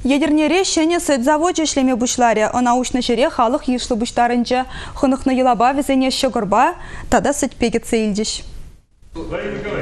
Етӗрнере ҫӗнӗ сӗт завочӗ ӗҫлеме пуҫларӗ. Ӑна уҫнӑ ҫӗре халӑх йышлӑ пуҫтарӑнчӗ. Хӑнӑхнӑ йӑлапа вӗсене ҫӑкӑрпа тата сӗтпе кӗтсе илчӗҫ.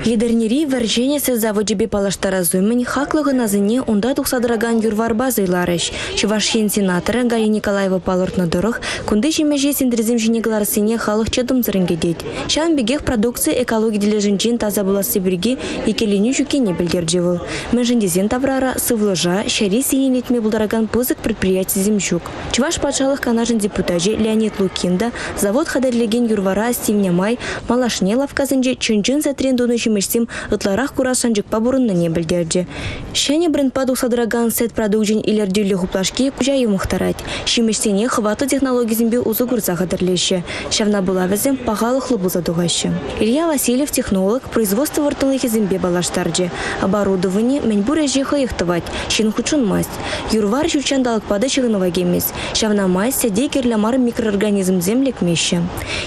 Етӗрнери вӗр-ҫӗнӗ сӗт завочӗпе паллаштарас умӗн хаклӑ хӑнасене унта тухса тӑракан юр-варпа сӑйларӗҫ. Чӑваш Ен сенаторӗ Галина Николаева палӑртнӑ тӑрӑх, кунти ҫимӗҫе сентресем ҫине кӑларассине халӑх чӑтӑмсӑррӑн кӗтет. Ҫавӑн пекех продукци экологи тӗлӗшӗнчен таса пуласси пирки иккӗленӳ ҫуккине пӗлтерчӗ вӑл. Мӗншӗн тесен таврара сывлӑша, ҫӗре сиенлетме пултаракан пысӑк предприятисем ҫук. Чӑваш Патшалӑх Канашӗн депутачӗ Леонид Лукин та завод хатӗрлекен юр-вара астивнӗ май малашне лавккасенче чӑн-чӑн сӗтрен тунӑ ҫимӗҫсем ытларах курас шанчӑкпа пурӑннине пӗлтерчӗ. Ҫӗнӗ брендпа тухса тӑракан сӗт продукчӗн илӗртӳллӗ хуплашки куҫа йӑмӑхтарать. Ҫимӗҫсене хӑватлӑ технологисемпе усӑ курса хатӗрлеҫҫӗ. Ҫавна пула вӗсем пахалӑхлӑ пулса тухаҫҫӗ. Илья Васильев технолог производство вӑрттӑнлӑхӗсемпе паллаштарчӗ. Оборудовани мӗнпур ӗҫе хӑех тӑвать, ҫын хутшӑнмасть. Юр-вар ҫут ҫанталӑкпа та ҫыхӑнӑва кӗмест. Ҫавна май сӗте кирлӗ мар микроорганизмсем лекмеҫҫӗ.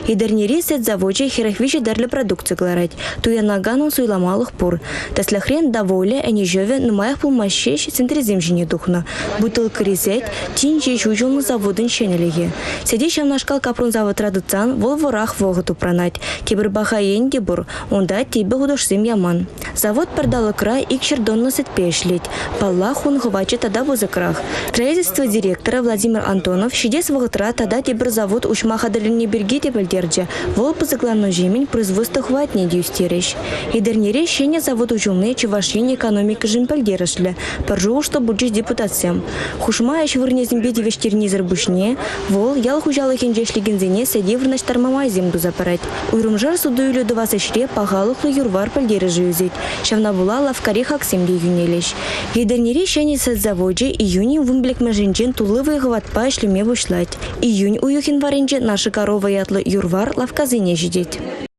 Етӗрнери сӗт завочӗ 43 тӗрлӗ продукци кӑларать. Туянаканӑн суйламалӑх пур. Тӗслӗхрен, Доволе ӗне ҫӑвӗ нумаях пулмасть ҫеҫ сентресем ҫине тухнӑ. Бутылкӑри сӗт тин ҫеҫ уҫӑлнӑ заводӑн ҫӗнӗлӗхӗ. Сӗте ҫавнашкал капрон заводра тытсан вӑл вӑрах вӑхӑт упранать. Тепӗр паха ен те пур, унта типӗ хутӑшсем яман. Завод пӗр талӑкра 200 тонна сӗтпе ӗҫлет. Паллах, ун хӑвачӗ тата пысӑкрах. Строительство директорӗ Владимир Антонов ҫитес вӑхӑтра тата тепӗр завод уҫма хатӗрленни пирки те пӗлтерчӗ. Вӑл пысӑкланнӑҫемӗн производство хӑватне те ӳстерӗҫ. Етӗрнере ҫӗнӗ завод уҫӑлни Чӑваш Ен экономикишӗн пӗлтерӗшлӗ, пӗр шухӑшлӑ пулчӗҫ депутатсем. Хушма ӗҫ вырӑнӗсемпе тивӗҫтернисӗр пуҫне вӑл ял хуҫалӑхӗнче ӗҫлекенсене сӗте вырнаҫтарма майсем туса парать. Уйрӑмшар суту-илӳ тӑвас ӗҫре пахалӑхлӑ юр-вар пӗлтерӗшӗ ӳсет. Ҫавна пула лавккари хаксем те йӳнелӗҫ. Етӗрнери ҫӗнӗ сӗт завочӗ июнӗн вунпиллӗкмӗшӗнчен тулли вӑй-хӑватпа ӗҫлеме пуҫлать. Июнь уйӑхӗн варринче «Наша корова» ятлӑ юр-вар лавккасене ҫитет.